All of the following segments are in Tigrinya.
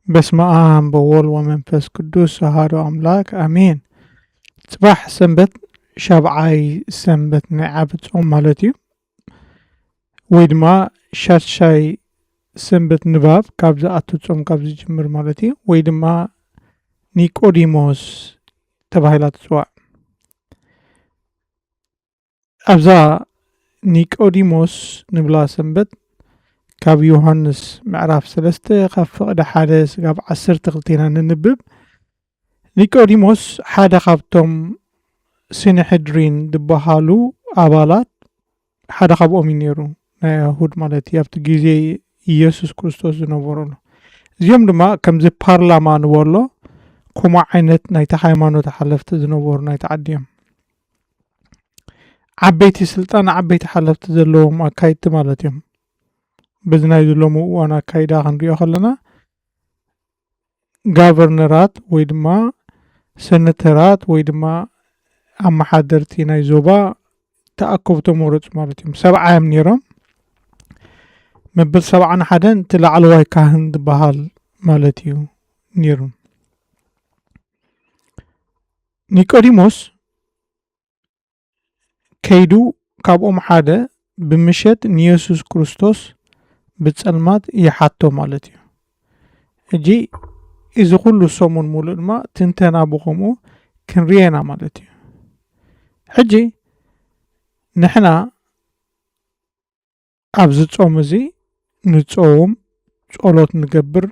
በስመ ኣብ ወወልድ ወመንፈስ ቅዱስ ኣሃዱ ኣምላክ ኣሜን። ጽባሕ ሰንበት ሻብዓይ ሰንበት ናይ ዓቢ ጾም ማለት እዩ። ወይ ድማ ሻድሻይ ሰንበት ንባብ ካብ ዝኣቱ ጾም ካብ ዝጅምር ማለት እዩ። ወይ ድማ ኒቆዲሞስ ተባሂላ ትጽዋዕ። ኣብዛ ኒቆዲሞስ ንብላ ሰንበት ካብ ዮሃንስ ምዕራፍ ሰለስተ ካብ ፍቕዲ ሓደ ስጋብ ዓሰርተ ክልተ ኢና ንንብብ። ኒቆዲሞስ ሓደ ካብቶም ሲንሕድሪን ዝበሃሉ ኣባላት ሓደ ካብኦም እዩ ነይሩ፣ ናይ ኣይሁድ ማለት እዩ፣ ኣብቲ ግዜ ኢየሱስ ክርስቶስ ዝነበረሉ። እዚኦም ድማ ከምዚ ፓርላማ ንበሎ ከምኡ ዓይነት ናይቲ ሃይማኖት ሓለፍቲ ዝነበሩ ናይቲ ዓዲ እዮም። ዓበይቲ ስልጣን ዓበይቲ ሓለፍቲ ዘለዎም ኣካይድቲ ማለት እዮም። በዚ ናይ ሎሚ እዋን ኣካይዳ ክንሪኦ ከለና ጋቨርነራት ወይ ድማ ሰነተራት ወይ ድማ ኣመሓደርቲ ናይ ዞባ ተኣከቡ ተመረፁ ማለት እዮም። ሰብዓ እዮም ነይሮም። መበል ሰብዓን ሓደን እቲ ላዕለዋይ ካህን ዝበሃል ማለት እዩ ነይሩ። ኒቆዲሞስ ከይዱ ካብኦም ሓደ ብምሸት ንየሱስ ክርስቶስ ብጸልማት ይሓቶ ማለት እዩ። ሕጂ እዚ ኩሉ ሰሙን ሙሉእ ድማ ትንተና ብኸምኡ ክንሪኤና ማለት እዩ። ሕጂ ንሕና ኣብዚ ጾም እዚ ንጾም፣ ጸሎት ንገብር፣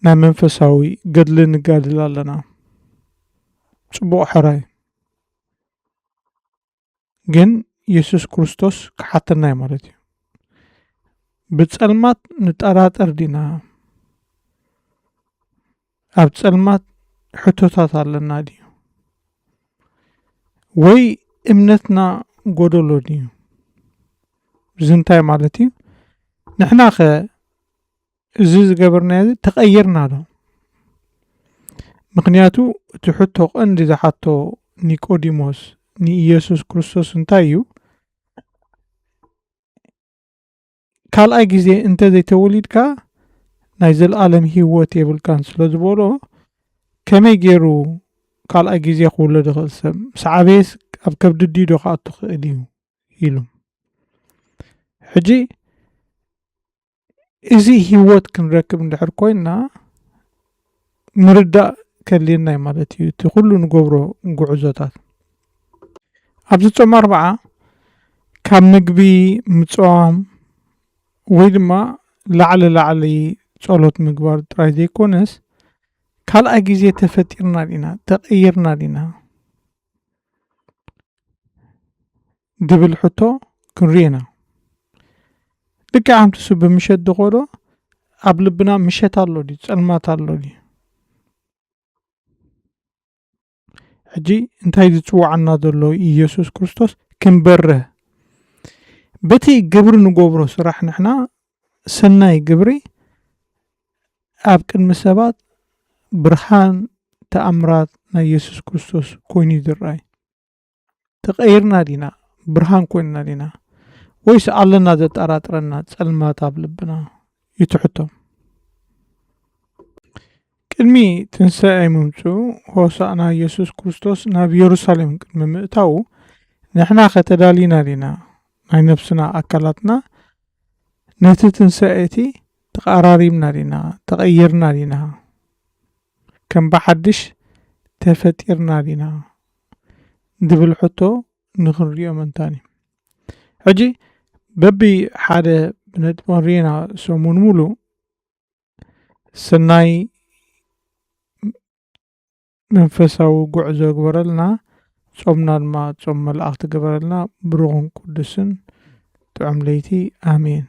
ናይ መንፈሳዊ ገድሊ ንጋድል ኣለና። ጽቡቕ ሕራይ። ግን የሱስ ክርስቶስ ክሓተና እዩ ማለት እዩ። ብጸልማት ንጠራጠር ዲና? ኣብ ጸልማት ሕቶታት ኣለና ድዩ? ወይ እምነትና ጎደሎ ድዩ? እዚ እንታይ ማለት እዩ? ንሕና ኸ እዚ ዝገበርናዮ እዚ ተቐይርና ዶ? ምኽንያቱ እቲ ሕቶ ቀንዲ ዝሓቶ ኒቆዲሞስ ንኢየሱስ ክርስቶስ እንታይ እዩ? ካልኣይ ግዜ እንተ ዘይተወሊድካ ናይ ዘለኣለም ህይወት የብልካን ስለ ዝበሎ፣ ከመይ ገይሩ ካልኣይ ግዜ ክውለድ ይኽእል ሰብ? ምስ ዓበየስ ኣብ ከብዲ ኣዲኡ ዶ ክኣቱ ክእል እዩ? ኢሉ። ሕጂ እዚ ህይወት ክንረክብ እንድሕር ኮይንና ምርዳእ ከድልየና እዩ ማለት እዩ፣ እቲ ኩሉ ንገብሮ ጉዕዞታት። ኣብዚ ጾም ኣርብዓ ካብ ምግቢ ምጽዋም ወይ ድማ ላዕሊ ላዕሊ ጸሎት ምግባር ጥራይ ዘይኮነስ፣ ካልኣይ ግዜ ተፈጢርና ዲና? ተቐይርና ዲና? ድብል ሕቶ ክንርኢ ኢና። ልክዕ ከምቲ እሱ ብምሸት ዝኸዶ ኣብ ልብና ምሸት ኣሎ ድዩ? ጸልማት ኣሎ ድዩ? ሕጂ እንታይ ዝጽውዓና ዘሎ ኢየሱስ ክርስቶስ? ክንበርህ። በቲ ግብሪ ንገብሮ ስራሕ ንሕና ሰናይ ግብሪ ኣብ ቅድሚ ሰባት ብርሃን ተኣምራት ናይ የሱስ ክርስቶስ ኮይኑ እዩ ዝረኣይ። ተቐይርና ዲና? ብርሃን ኮይንና ዲና? ወይስ ኣለና ዘጠራጥረና ጸልማት ኣብ ልብና? እዩ እቲ ሕቶ። ቅድሚ ትንሳኤ ምምጽኡ፣ ሆሳዕና የሱስ ክርስቶስ ናብ የሩሳሌም ቅድሚ ምእታዉ፣ ንሕና ኸ ተዳሊና ዲና? ናይ ነፍስና ኣካላትና ነቲ ትንሳኤ እቲ ተቐራሪብና ዲና? ተቐይርና ዲና? ከም ብሓድሽ ተፈጢርና ዲና? ዝብል ሕቶ ንኽንሪኦ መንታን እዩ። ሕጂ በቢ ሓደ ብነጥቢ ሪና ሰሙን ሙሉ ሰናይ መንፈሳዊ ጉዕዞ ግበረልና። ጾምና ድማ ጾም መላእኽቲ ግበረልና። ብሩኽን ቅዱስን ጥዑም ለይቲ። ኣሜን።